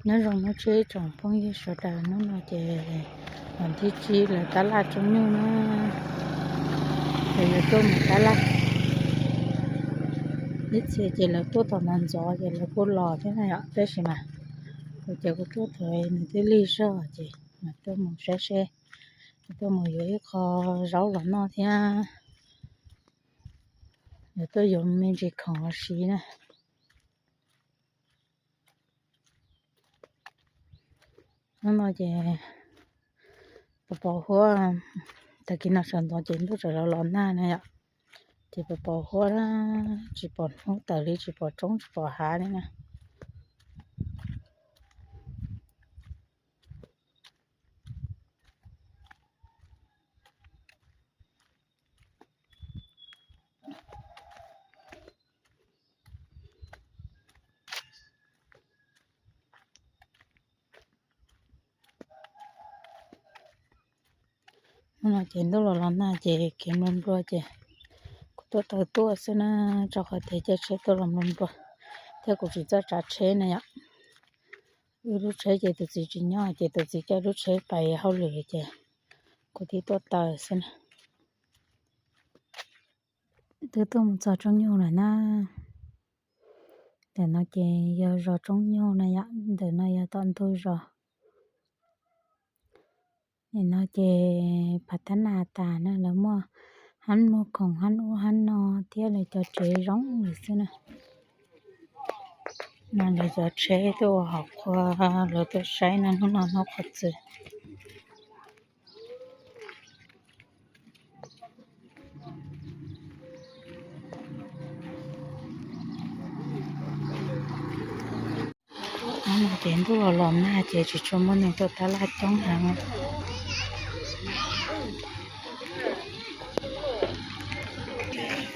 Nyob zoo nawb tsoom phooj ywg sawv daws, hnub no ces vas thib tsib lawv tab laj tsoob nyuj na, lawv yuav tuaj mus tab laj. Ib txhia ces lawv tuaj tom ntxov ntxov ces lawv kuj los thiab na yom, tab sis mas kuv ces kuv tuaj thaum nws twb lig zog ces mas tuaj mus saib seb, tuaj mus yuav ib qho zaub los noj thiab yuav tuaj yuav me ntsis khoom los siv na. Hnub no ces pos pos huab, tag kis no sawv ntxov ces ntuj txawm los los nag na yom, ces pos pos huab, tsis pom hnub tawm li, tsis pom roob tsis pom hav li na. Hnub no ces ntuj los los nag ces kev nplua nplua ces kuv tuaj taws tuaj xwb na, rau qhov tias caij tsheb tuaj los nplua nplua thiab kuv tsis txawj tsav tsheb na yom. Wb lub tsheb ces tus txiv tsis nyob ces tus txiv caij lub tsheb pais hauj lwm ces kuv thiaj tuaj taws xwb na. Twb tuaj mus txog tsoob nyuj lawm na. Ntawm no ces yog zos tsoob nyuj na yom, ntawm no yog tom ntug zos. Nim no ces phav thab nas tas na, lawv muaj hab muag khoom hab ub hab no thiab lawv cov tsev zoo lawm xwb na. No lawv cov tsheb tuaj ua hauv qhua, lawv tuaj saib no hnub no hnub qhua txws. Hnub no ces ntuj los los nag ces tsis tshua muaj neeg tuaj tab laj coob heev.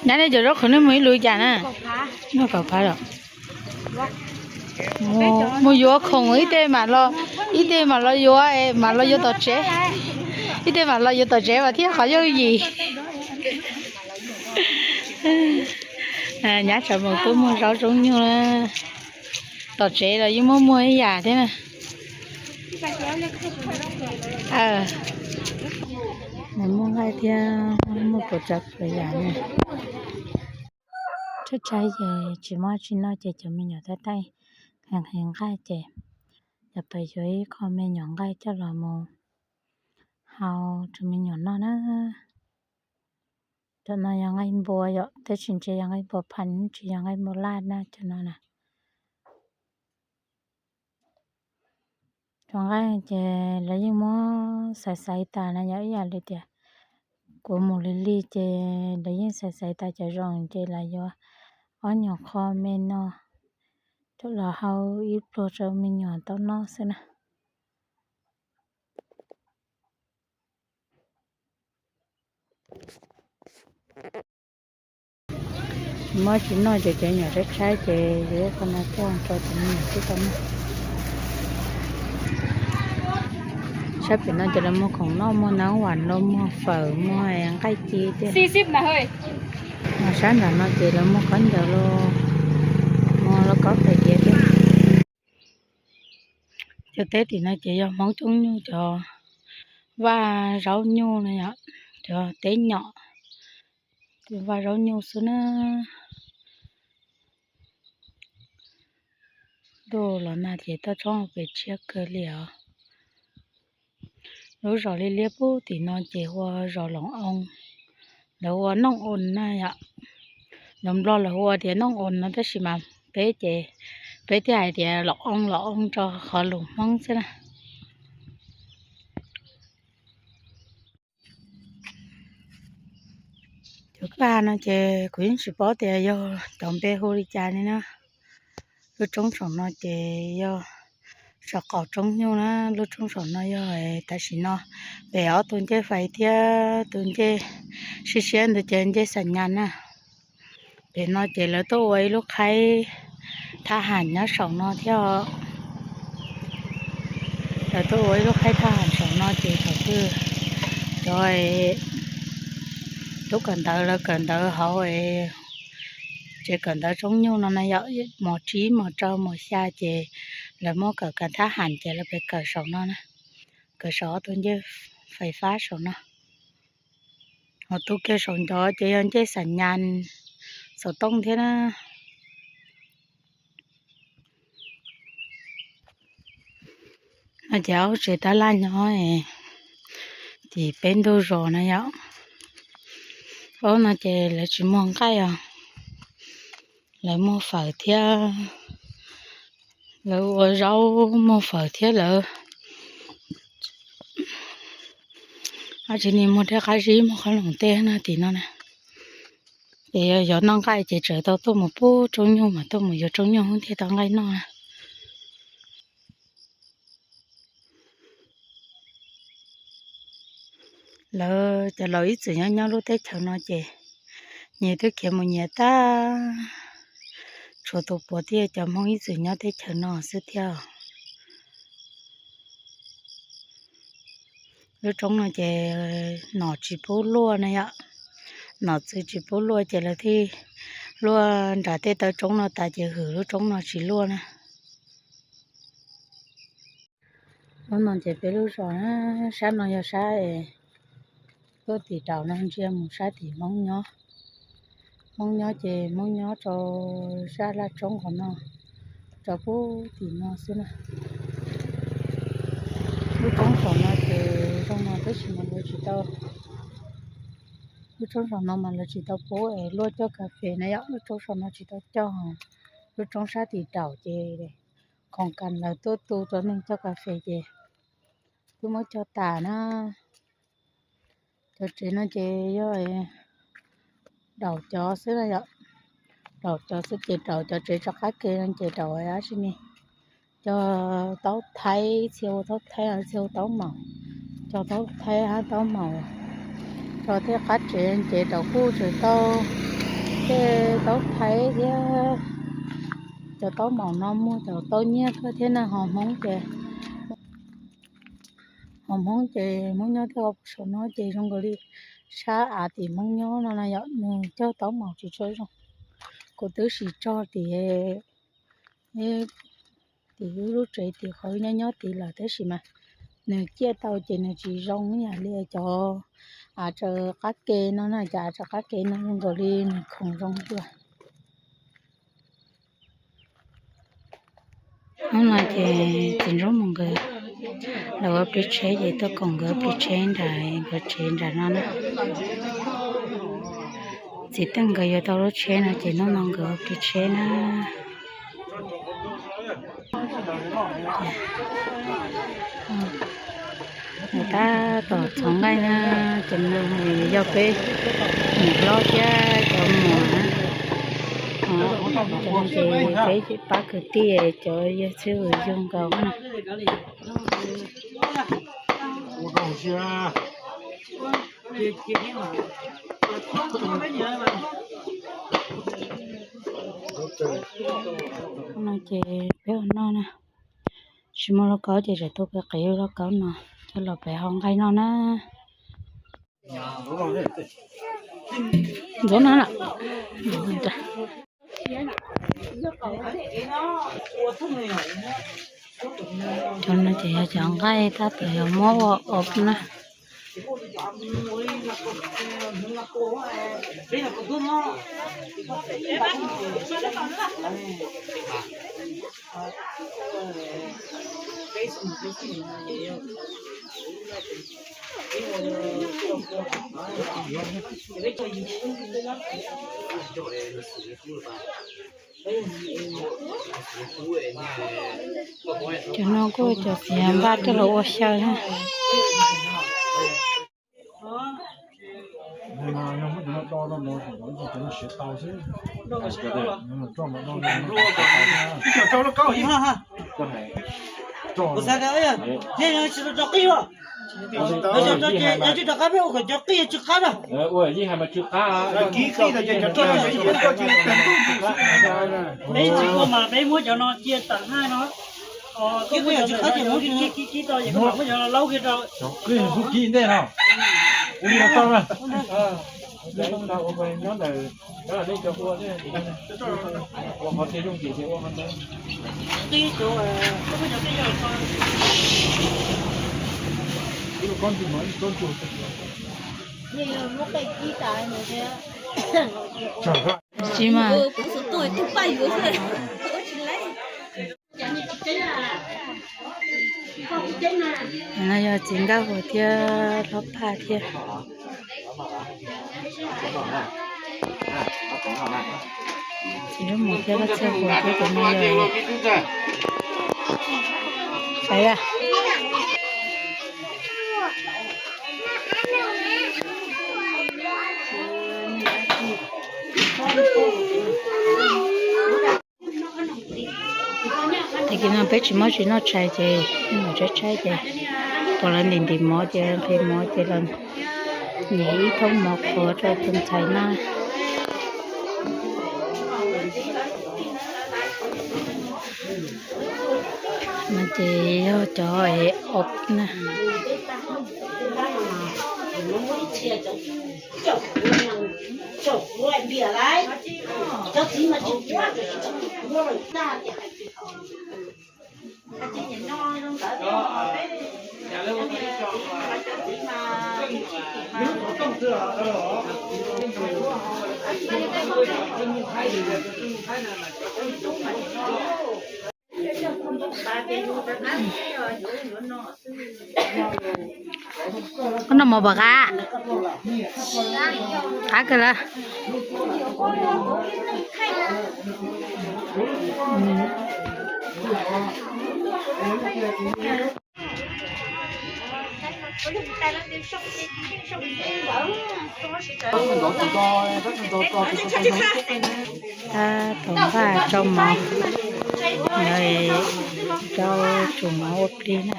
Nyab, nej cov zaub qhwv nej mus ib lus cas na? Muaj kaum phav los? Mus yuav khoom ib teg mam los, ib teg mam los yuav, mam los yuav tom tsev. Ib teg mam los yuav tom tsev mas thiaj qhov yooj yim. Nyab tsam mus kuj muag zaub tsoob nyuj na. Tom tsev los yeej muaj muag ib yam thiab na. Nws muaj nqaij thiab muaj puas tsav puas yam na. Tshaib tshaib ces tsis muaj tsi noj ces cov me nyuam taij taij nqhis nqhis nqaij ces cov pais yuav ib qho me nyuam nqaij coj los mus hau rau me nyuam noj na. Cov no yog nqaij npua yom, tab sis ntshe yog nqaij npua phaj, tsis yog nqaij npua laj na cov no na. Cov nqaij ces lawv yeej muab xaiv xaiv tas na, yog ib yam li tias kuv mus lig lig ces lawv yeej xaiv xaiv tas cov zoo ces lawv yuav ob nyuag qho me no coj los hau ib pluag rau me nyuam tau noj xwb na. Muab tsis noj ces cov nyuam tshaib tshaib ces yuav ib qho no coj tso ces me nyuam twb tau noj. Sab pem no ces lawv muag khoom noj, muag nab vam los, muag fawm, muag nqaij ci thiab. Mas sab nram no ces lawv muag khaub ncaws los, muag lauj kaub tais diav thiab. Cov teb tim no ces yog Hmoob coob nyuj, cov vaj zaub nyuj no yom, cov teb nyom, vaj zaub nyuj xwb na. Ntuj los nag ces toj tshoob pes tshiab kawg li os. Lub zos liab liab pub tim no ces hu ua zos Loos Oo, lawv hu ua Nooj Oo na yom. Lus Nplog lawv hu ua tias Nooj Oo no, tab sis mas peb ces peb thiaj hais tias Loos Oo, Loos Oo rau qhov lus Hmoob xwb na. Cov vaj no ces kuv yeej tsis paub tias yog cov npe hu li cas li na. Lub roob saum no ces yog saum qaum tsoob nyuj na, lub roob saum no yog tam sim no pem ob tug ncej fais thiab tus ncej siab siab ntawd ces ncej xam nyas na. Pem no ces lawv tuaj ua ib lub qhaib thaj ham nyob saum no thiab. Lawv tuaj ua ib lub qhaib thaj ham saum no ces thaum twg cov tub kawm ntawv lawv kawm ntawv hauv tsev kawm ntawv tsoob nyuj no na yom, mos tsib mos rau mos xya ces Lawv muab kawm kas thab ham ces lawv pem kawm saum no na, kawm saum ob tug ncej fais fab saum no. Ho tu kiag saum ncov ces yog ncej xam nyas xov tooj thiab na. No ces ob tsev tab laj nyob tim peb ntug zos na yom. Ob no ces lawv tsis muag nqaij os, lawv muag fawm thiab, lawv ua zaub muag fawm thiab lawv ab tsi ni muag tej qab zib muag qhob noom tej no tim no na. Ces yog noj nqaij ces tseem tau tuaj mus pub roob nyuj mas tuaj mus yuav roob nyuj thiaj tau nqaij noj na. Lawv cov laus ib txwm nyob nyob lub teb chaws no ces nyias twb khiav mus nyias tag, tshuav tus puav thiab cov Hmoob ib txwm nyob teb chaws no xwb thiab. Lub roob no ces nom tsis pub luaj na yom, nom txwv tsis pub luaj ces lawv thiaj luaj nram tej taw roob no tas ces hwm lub roob no tsis luaj na. Lub no ces peb lub zos na, sab no yog sab es tuaj tim raum no ntsia mus sab tim Hmoob nyob. Hmoob nyob ces Hmoob nyob rau sab laj roob qhov no, rau pub tim no xwb na. Lub roob saum no ces zoo no tab sis mas lawv tsis tau, lub roob saum no mas lawv tsis tau pub es luaj coj kas fes na yom, lub roob saum no tsis tau coj. Lub roob sab tim raum ces khoom kas lawv tuaj tu rau neeg coj kas fes ces twb muab cog tas na. Cov tsev no ces yog daum cov xwb na yom, daum cov xwb ces daum cov tsev rov qab ke no ces daum dab tsi ne, cog taub thaib, txhia hu taub thaib, txhia hu taub maum, cog taub thaib hab taub maum, cog tej qab tsev ces daum kuj tseem tau, tej taub thaib thiab cov taub maum no muag cov tau nyiaj kawg thiab na. Ho Hmoob ces, ho Hmoob ces Hmoob nyob tej qhov saum no ces zoo nkaus li sab av tim Hmoob nyob no na yom, nws cog taub maum tsis tshua zoo. Kuv twb sim tso tim, tim wb lub tsev tim qhov wb nyob nyob tid lawm tab sis mas nws ciaj tau ces nws tsis zoo ib yam li cov av tsaws qab ke no na, cov av tsaws qab ke no zoo nkaus li nws khoom zoo dua. Hnub no ces txiv Ntsuab Mus nkawd, lawv ua plig tsheb ces tuaj koom nkawd plig tsheb nram nkawd tsev nram no na. Txiv Teej nkawd yuav tau lub tsheb no ces hnub no nkawd ua plig tsheb na. Nws tab tom txhoov nqaij na, ces no yog peb niam hlob thiab cov muam na. Ces peb pab kwv tij cov yawg txhib vwm yug nkaus na. No ces peb ua noj na, tsis muaj lauj kaub ces tseem tuaj pem qiv lauj kaub no coj los pem hau nqaij noj na. Ntxuav no na. Cov no ces yog cov nqaij tab tom yuav muab ua ob na. Cov no kuj cov txiv npaj coj los ua xyaw na. Tsis rov qab peb ua kom cov qij tsw qab na. Peb tsis ua mas peb muab cov no cia tag haj no. Kib qab ces muab kib kib kib tau ces muab cov no laub kiag rau. Cov qij kuj kib ntej no. Ua li tau na. Tsis mas. No yog txiv Nkauj Huas thiab hlob Phaj thiab. Txiv Nkauj Huas thiab Phaj Huas thiab tus no yog. Tag kis no peb tsis muaj tsis noj tshais ces mus tshaib tshaib ces pom lawv ntim ntim mov ces nqhis mov ces los nyem ib thoob mov qhuav rau tus ntxhais noj. No ces yog cov ob na. Koj noj mov puas qab? Qab kawg lawm. Tab tom npaj rau mov, rau tsum mov ua plig na.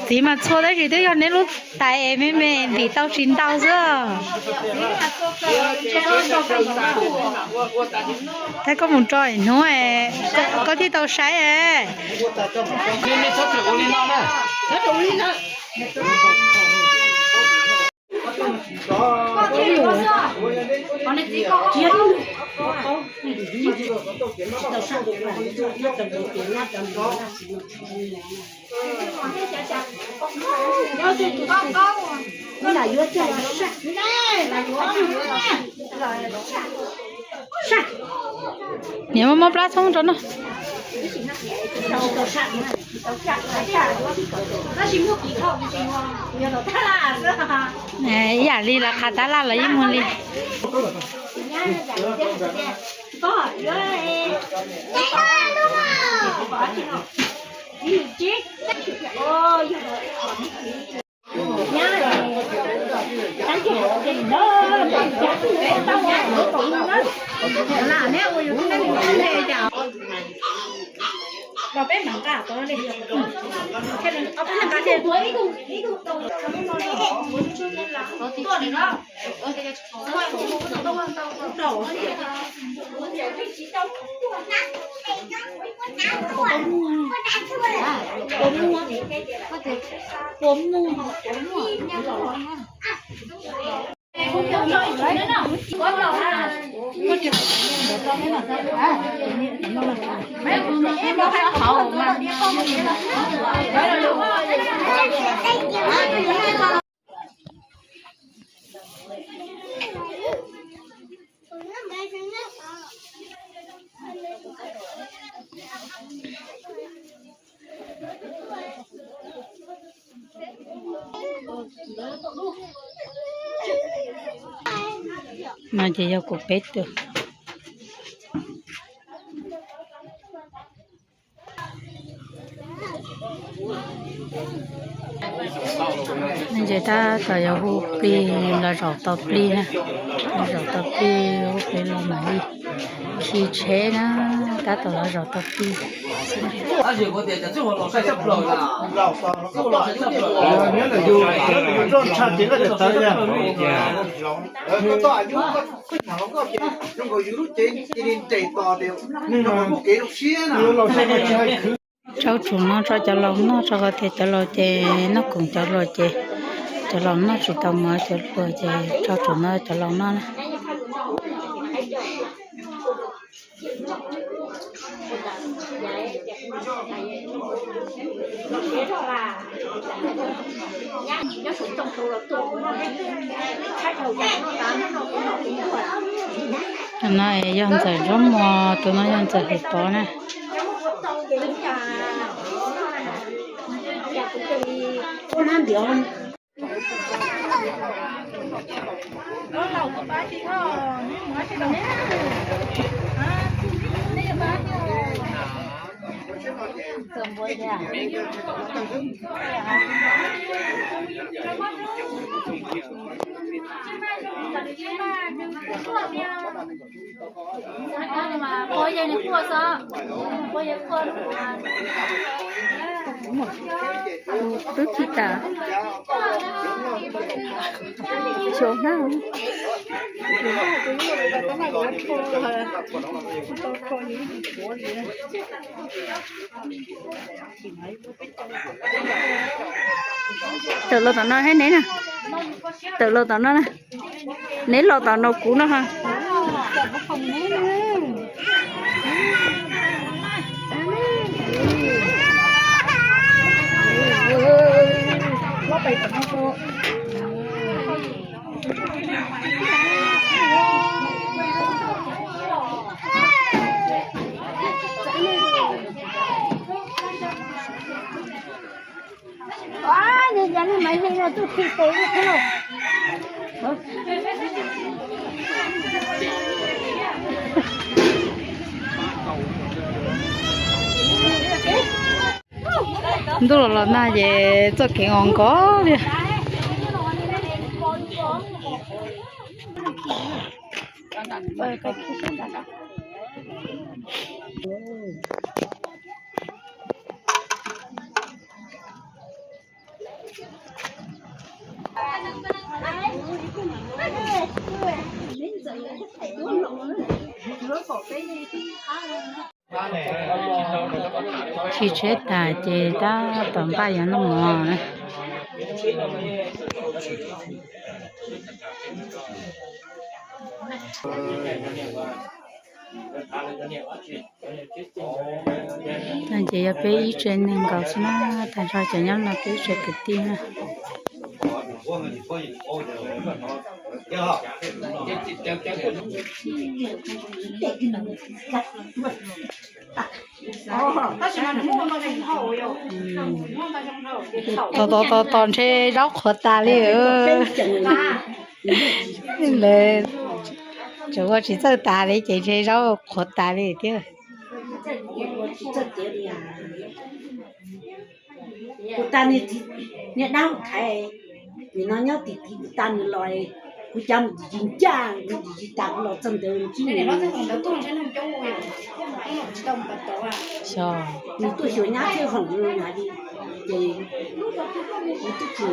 Txiv mas txhua tab sis twb yog neb lub tais es me me ntim tau tsis ntau xwb. Thaum koj mus tso hnub koj thiaj tau saib. Niam muab plab txhoob rau noj. Ib yam li lawv qhav tab laj los yeej muag li. No ces yog kuv peb tug. Ces tab tom yuav hu plig los zaum tau plig na, los zaum tau plig hu plig los mam li khi tsheb na, tab tom los zaum tau plig. Rau tsum no tso cov laus noj tso, qhov tias cov laus ces noj khoom cov laus ces Cov laus noj tsis tau mov, cov hluas ces tso tsam no cov laus noj na. Tus no yog ntxawm Ntsuab Muas, tus no yog ntxawm Hwm Pov na. Twb tsis tas. Xyov na. Tawm los tom no thiab neb na. Tawm los tom no na. Neb los tom no kuv no ha. Ntuj los los nag ces txoj kev nkos nkos li. Tshis tsheb tas ces tab tom npaj yuav noj mov na. No ces yog peb ib tsev neeg nkaus xwb na, tag nrho cov nyob no peb ib tsev kwv tij na. Tos tos tos tos ntshe zaub qhuav tas li. Lawv tseem ua tsis txawj tas li ces ntshe zaub qhuav tas li thiab. Kuv tas nws niag dab thaiv, nim no nyob tim tid kuv tas nws los, kuv cav mus tim tsis ncaj, mus tim tsis tas kuv los txog ntawd ntsib nws. Nws tuaj xyuas nyab thiab hoom no na, ces kuv twb tsis,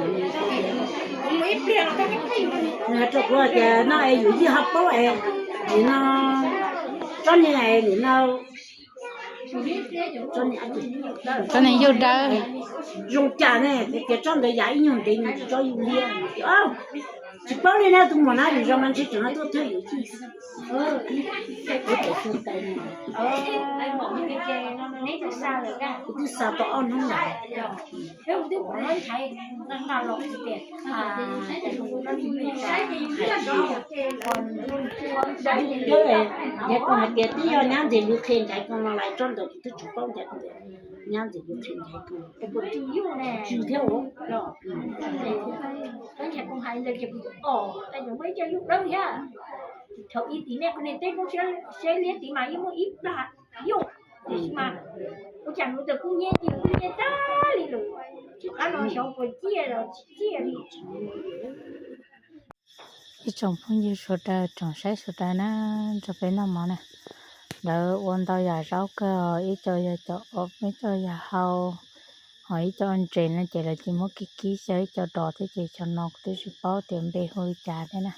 nws hais rau kuv tias no es yus yeej ho paub es nim no tsob niag nim no tsob niag yug dawb zoo cas ne, tias tsob ntawd yam ib nyuag ntev nws tsis tsob yug liab. Tsis paub li na, tus muam na yus zoo no ntshe tseem no tuaj thawj yus tij. Kuv twb xa tau ob hnub lawm. Yog koj hais tias twb yog nyab ntxim lus qhia nrhiav koj no lawm, tsob ntawd kuv twb tsis paub nrhiav, nyab ntxim lus qhia nrhiav koj. Tsw thiab os. Thaum ib tim nej kuv niam teb koob siab liab tid mas yeej muaj ib plag yoj, tiam sis mas ua cas hnub twg kuj nyiaj ces kuj nyiaj tag li lawm, tsis qab los xyov puas ciaj los tsis ciaj li. Ib tsoom phooj ywg sawv daws, tsoom saib sawv daws na, nrog peb noj mov na. Lawv ua ntau yam zaub kawg, ib co yog cov, ib co yog hau, ho ib co ntses no ces lawv cia muab kib kib xyaw ib co dos thiab ces cov no kuv twb tsis paub tias npe hu li cas thiab na.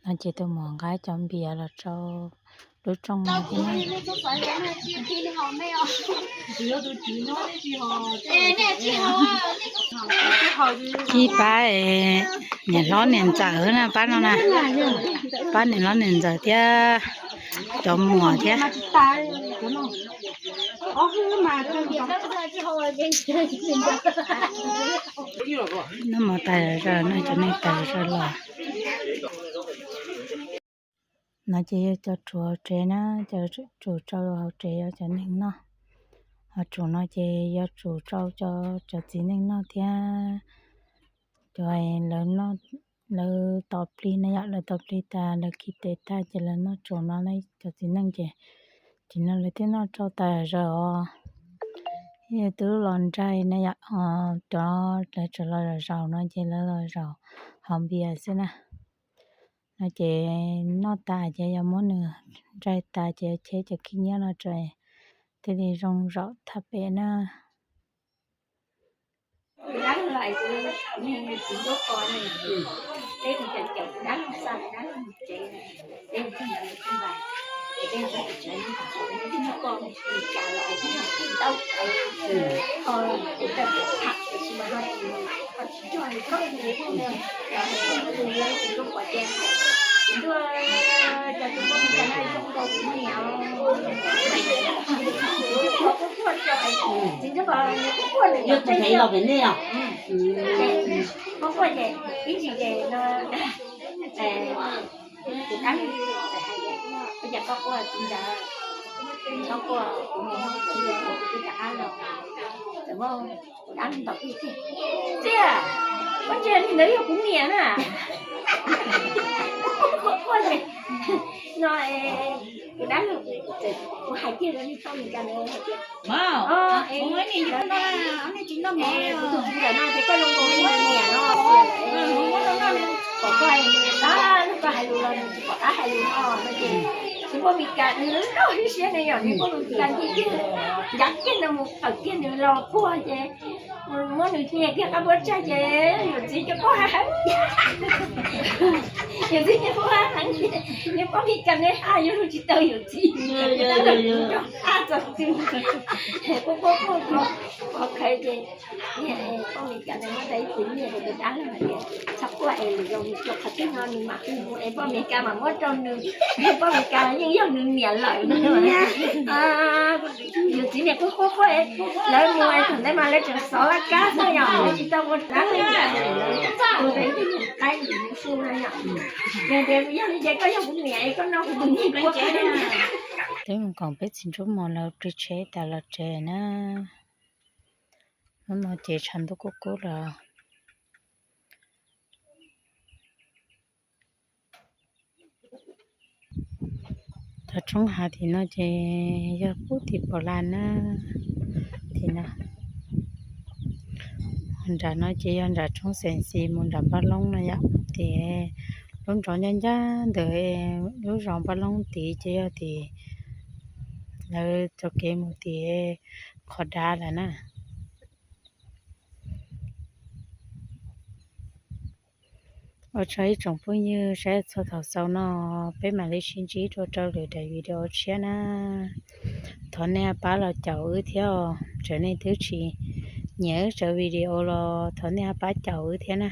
No ces tus muam nqa cov npias los rau lub rooj no thiab. Ib pab niam hlob niam ntxawm na, pab no na, pab niam hlob niam ntxawm thiab cov muam thiab. Noj mov tas zog no cov neeg tas zog los. No ces yog cov tsuv hauv tsev na, cov tsuv tsau hauv tsev yog cov neeg noj. Ho tsuv no ces yog tsuv tsau cov txiv neej noj thiab cov lawv tos plig na yom, lawv tos plig tas lawv khi tes tag ces lawv noj tsuv no na cov txiv neej ces, ces no lawv thiaj noj tsau tas zog os. Yog twb los nraig na yom, cov lawv tseem los zaum zaum no ces lawv los zaum haus npias xwb na. No ces noj tas ces yog muab nws nraig tas ces cheb cov khib nyiab no rau thiaj li zoo zaum thaj pem na. Yog tus phem los pem nej os. Ces ib ntsis ces no, tus dab laug txawm hais tias, ua cas koj quaj ntawd, koj quaj kuv mus hu kuv tus txiv rov qab los. Txawm muaj tus dab laug ntaus plig tiag, txiv, koj ntsia li ntawd yog kuv niam na. Quaj quaj ces no tus dab laug txawm, kuv hais kiag rau nej txhob mus cas ntawd hais tias, kuv tus txiv ntawm no ces koj zoo nkaus li niam no. Pom koj hais lus, koj hais lus los nws tsis pom qab hais lus no no ces txiv Npauj Mes Kas nws loj siab ne yom, txiv Npauj Mes Kas ncav kiag no mus qawm kiag nws los puag ces muab nws nias kiag qab npuab tsag ces yawm txiv cia quaj heev. Yawm txiv cia quaj heev, niag Npauj Mes Kas ne ha yuav lug tsis tau yawm txiv, ha txog twg, quaj quaj quaj quaj qhawv ces niag Npauj Mes Kas muab tau ib tug nyiaj rau tus dab laug hais tias, txhob quaj es lwm zaus nws tuaj qhov twg no nws mam hu mus es Npauj Mes Kas mam muab rau nws, Npauj Mes Kas yeej yog nws niam lawm no. Yawm txiv niam quaj quaj quaj, lawv mus thaum ntawd mas lawv tseem xov laj kab xwb yom, lawv tsis tau ua dab laug, tus ntawd yog niam qaib nws su no yom. Yog tias yog li ces koj yog kuv niam es koj noj kuv tus nyiaj quaj. Twb mus koom peb txiv ntsuj mos lawv plig tsheb tas los tsev na. Hnub no ces tshav ntuj kub kub los. Cov roob hav tim no ces yog pub tim Pos Las na, tim no. Nram no ces yog nram roob Xeem Xis mus nram Npab Loob no yom, ces lub nrov ncaj ncaj ntawm lub zos Npab Loob tid ces yog tim lawv cov kev mus tim qhov dav lawm na. Ua tsaug ib tsoom phooj ywg saib txog thaum xaus no, peb mam li sib ntsib dua rau lwm daim video tshiab na. Thov nej pab los caum wb thiab os, txawm nej twb tsis nyiam wb cov video los thov nej pab caum wb thiab na.